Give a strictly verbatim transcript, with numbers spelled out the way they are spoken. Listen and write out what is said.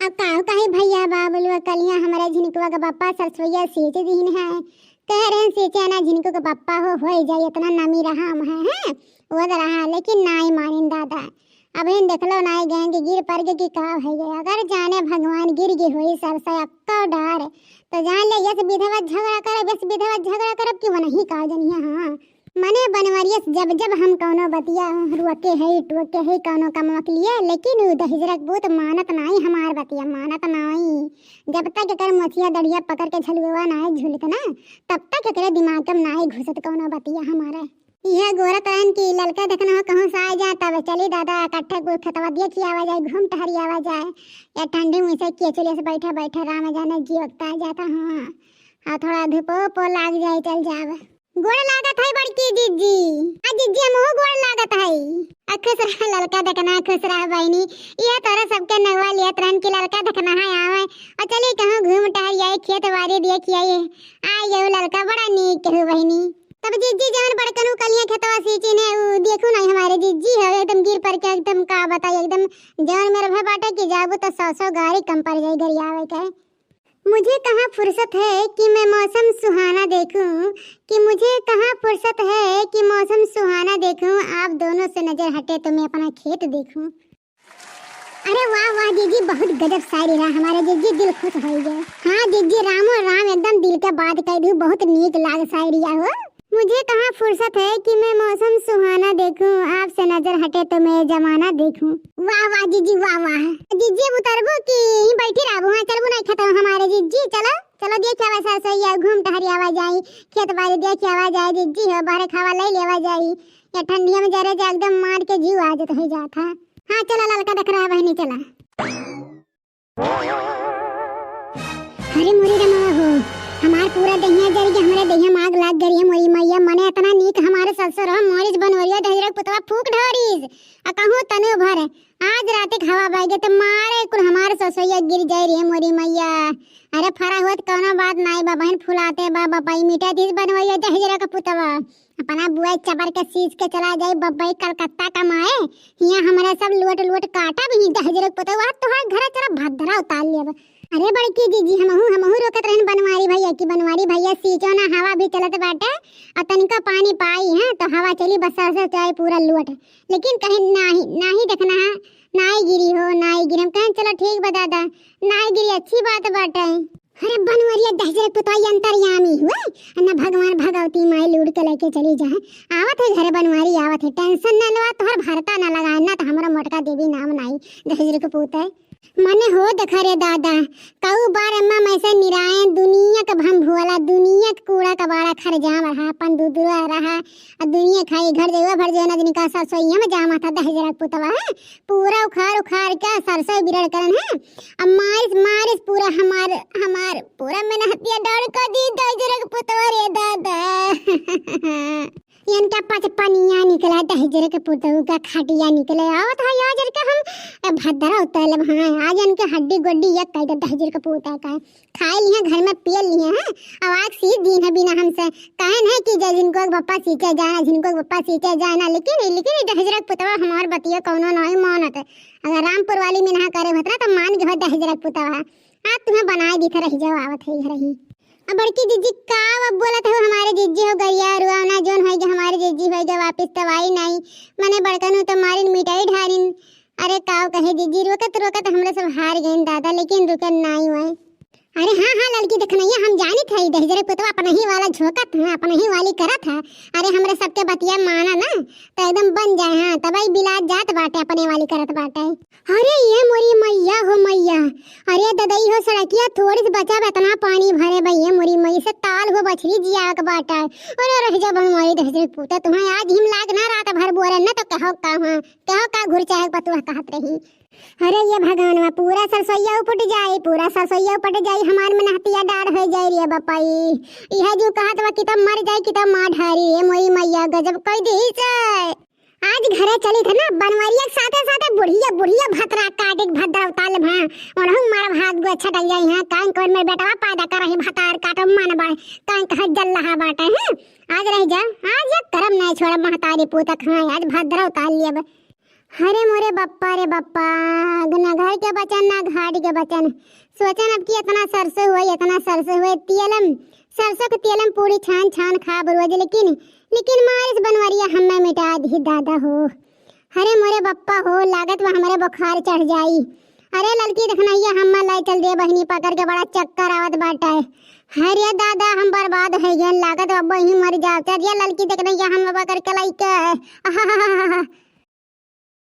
अब काउ कही भइया बाबुलवा, कलिया हमरे झिनकुआ के पप्पा सरसोइया सींच दिहिन है। कह रहे सींचे ना झिनकू के पप्पा हो, होई जाई, इतना नमी रहा हम है, हैं? वो तो रहा, लेकिन नाई मानिन दादा। अब इन देख लो नाई गए कि गिर पड़ गए कि का भई गए। अगर जाने भगवान गिर गई होई सरसों अक्का डार, तो जान ले यस विधवा झगड़ा करब, यस विधवा झगड़ा करब कि वो नहीं का जनिया, हाँ। मने बनवरियस जब जब हम कौनो बतिया रोके है, टोके है कौनो कमवा के लिए, लेकिन उ दहिजरक पूत मानत नाई हमार बतिया, मानत नाई। जब तक एकर मोछिया दढ़िया पकड़ के झलुआ नाई झुलत ना, तब तक एकरे दिमाग में नाई घुसत कौनो बतिया हमारे। इहे गोरत रहन कि ललका देखना हो कहूँ से आ जाए, तब चली दादा इकट्ठे कुल खेतवा देखि आवा जाए, घूम टहरि आवा जाए। या ठंडी में से केचुलिया से बैठे बैठे राम जाने जियो ता जाता हूँ। हाँ, थोड़ा धूपो पो लाग जाए, चल जाब। गोड़ लागत है बड़की जिज्जी। आ जिज्जी, हमहू गोड़ लागत है। आ खुश रह ललका देखना, खुश रह बहिनी। इहे तोरा सबके नगवा लियत रहन कि ललका देखना है आवे। आ चली कहूँ घूम टहरि आई, खेत बारी देखि आई। आ यहू ललका बड़ा नीक कहू बहिनी। तब जिज्जी जवन बड़कनू कलिया खेतवा सींचिन है, उ देखू नहीं हमारे जिज्जी है, एकदम गिर पड़ के एकदम का बताई, एकदम जवन मेरे भय बाटे कि जाबू तो सौ सौ गारी कम पड़ जाई गरियावे के। मुझे कहाँ फुर्सत है कि मैं मौसम सुहाना देखूं, कि मुझे कहाँ फुर्सत है कि मौसम सुहाना देखूं, आप दोनों से नजर हटे तो मैं अपना खेत देखूं। अरे वाह वाह जिज्जी, बहुत गजब शायरी रहा हमारे जिज्जी, दिल खुश हो गए। हाँ जिज्जी, रामो राम, एकदम दिल के बात कह दी, बहुत नीक लाग शायरिया हो। मुझे कहाँ फुर्सत है कि मैं मौसम सुहाना देखूं, आपसे नजर हटे तो मैं जमाना देखूं। वाह वाह जिज्जी, वाह वाह। जिज्जी अब उतरबो कि यहीं बैठी रहबो? हाँ चलबो नहीं खेतवा हमारे जिज्जी, चलो चलो देखि आवा सरसोइया, घूम टहरि आवा जाई, खेत बारी देखि आवा जाई जिज्जी हो, बहरे खावा ले लेवा जाई। या ठंडिया में जरे जा एकदम मार के जीव आ जात हो जात है। हाँ चला ललका देख रहा बहिनी, चला। अरे मोरी रमवा हो, हमार पूरा दहिया जर गया, हमारे दहिया में आग लाग गई है मोरी मैया। मने इतना नीक हमारे ससुर हो, मोरिस बनवरिया दहिजरक पुतवा फूक ढोरिस। आ कहूँ तने भर आज रात के हवा बह गए तो मारे कुल हमारे ससुइया गिर जाए रे मोरी मैया। अरे फरा होत कौनो बात नाई बा बहन, फुलाते बा बपई, मिटा दिस बनवरिया दहिजरक पुतवा। अपना बुआ चबर के सींच के चला जाई बब्बई कलकत्ता कमाए। हियाँ हमरे सब लोट लोट काटब ही दहिजरक पुतवा, तोहार घर चला भद्रा उतार लेब। अरे बड़की जिज्जी, हमहू हमहू रोकत रहन बनवारी भैया कि बनवारी भैया सींचो ना, हवा भी चलत बाटे और तनिका पानी पाई है तो हवा चली बस सरसों चाहे पूरा लोट। लेकिन कहीं नाही, नाही देखना है, नाही गिरी हो, नाही गिरी। हम कहें चलो ठीक बा दादा, नाही गिरी, अच्छी बात बाटे। अरे बनवरिया दहिजरक पुतवा अंतर्यामी हुए, ना भगवान भगवती माई लूट के लेके चली जाए। आवत है घरे बनवारी, आवत है, टेंशन ना लेवा, तोहर भरता ना लगाए, ना तो हमरा मोटका देवी नाम नाई दहिजरक पूत है। मने हो देखा रे दादा, कऊ बार अम्मा मैं से निराए दुनिया का भम भुआला, दुनिया का कूड़ा कबाड़ा खर जाम रहा, अपन दूधुआ रहा, आ दुनिया खाई घर जइवा भर जइवा ना दिन का सरसोइया में जामा था दहिजरक पुतवा है, पूरा उखाड़ उखाड़ के सरसों बिरड़ करन है। अब मारिस, मारिस पूरा हमार, हमार पूरा मेहनतिया डाल कर दी दहिजरक पुतवा रे दादा। इनका पचपनिया निकला, दहिजरक पुतवा का खटिया निकले। आवत है आज इनका हम, ए, भद्रा उतारब, हाँ, आज इनके हड्डी गोड्डी एक कर दे दहिजरक पुतवा का। खाए लिहे, घर में पिए लिहे हैं। अब आग सींच दीन है बिना हमसे। कहे नहीं कि जय जिनको एक बप्पा सींचे जाए ना, जिनको एक बप्पा सींचे जाए ना, लेकिन, लेकिन ये दहिजरक पुतवा हमार बतिया कौनो नहीं मानत। अगर रामपुर वाली में ना करे भतरा तो मान गए हो दहिजरक पुतवा। आज तुम्हें बनाए दिखे रह जाओ, आवत है घर ही। अब बड़की जिज्जी का अब बोलत हो हमारे जिज्जी हो गरिया रुआ ना जोन होइगे हमारे जिज्जी होइगे वापिस तो आई नहीं। मने बड़कनू तो मारिन मिटाई ढारिन। अरे काव कहे जिज्जी, रोकत रोकत हमरे सब हार गइन दादा, लेकिन रुकन नाई हुए। अरे हाँ हाँ ललकी देखनैया, हम जानित है दहिजरक पुतवा अपना ही वाला झोंकत है, अपना ही वाली करत है। अरे हमरे सबके बतिया माना ना तो एकदम बन जाए, हाँ तबई बिलात जात बाटे, अपने वाली करत बाटे। अरे ये मोरी मैया हो मैया, अरे ददई हो सड़किया थोड़ी सी बचा बा, इतना पानी भरे बा ये मोरी मैया से ताल हो बछरी जियाक बाटे। अरे रह जा बनवारी दहिजरक पूता, तुम्हें आज हिम लाग ना रात भर बोरे न तो कहो का, हाँ कहो का घुरचाहे पतुआ कहत रही। अरे ये भगवानवा, पूरा सरसोइया उपट जाई, पूरा सरसोइया उपट जाई, हमार मेहनतिया डार हो जाई रे बपई। इहे जो कहत बा कि तब मर जाई कि तब मार ढारी, ए मोरी मैया गजब कई दी से। आज घरे चली थे ना बनवरिया के साथे साथे बुढ़िया, बुढ़िया भतरा काटे के भद्रा उतार ले भा। ओनहु मार भाग गो छटक जाई हाँ, काहे कोन में बेटवा पैदा कर रही भतार काटो मन बड़, काहे कहे जल रहा बाटे हैं। आज रह जा, आज ये करम नहीं छोड़ा महतारी पूतक हाँ, आज भद्रा उतार लिया बे। अरे मोरे बप्पा रे बप्पा, न घर के बचन, ना घाट के बचन। सोचन अब कि इतना सरसों हुए, इतना सरसों हुए, तियलम, सरसों के तियलम पूरी छान छान खाब रोज, लेकिन, लेकिन मारिस बनवरिया हम्मे मिटा दी दादा हो। अरे मोरे बप्पा हो, लागत बा हमरे बुखार चढ़ जाई। अरे ललकी देखनैया, हम्मे लै चल दे बहिनी पकड़ के, बड़ा चक्कर आवत बाटे। अरे दादा, हम बर्बाद है गए, लागत बा वही मर जाओ। चल ये ललकी देखनैया, हम्मे पकड़ के लै के।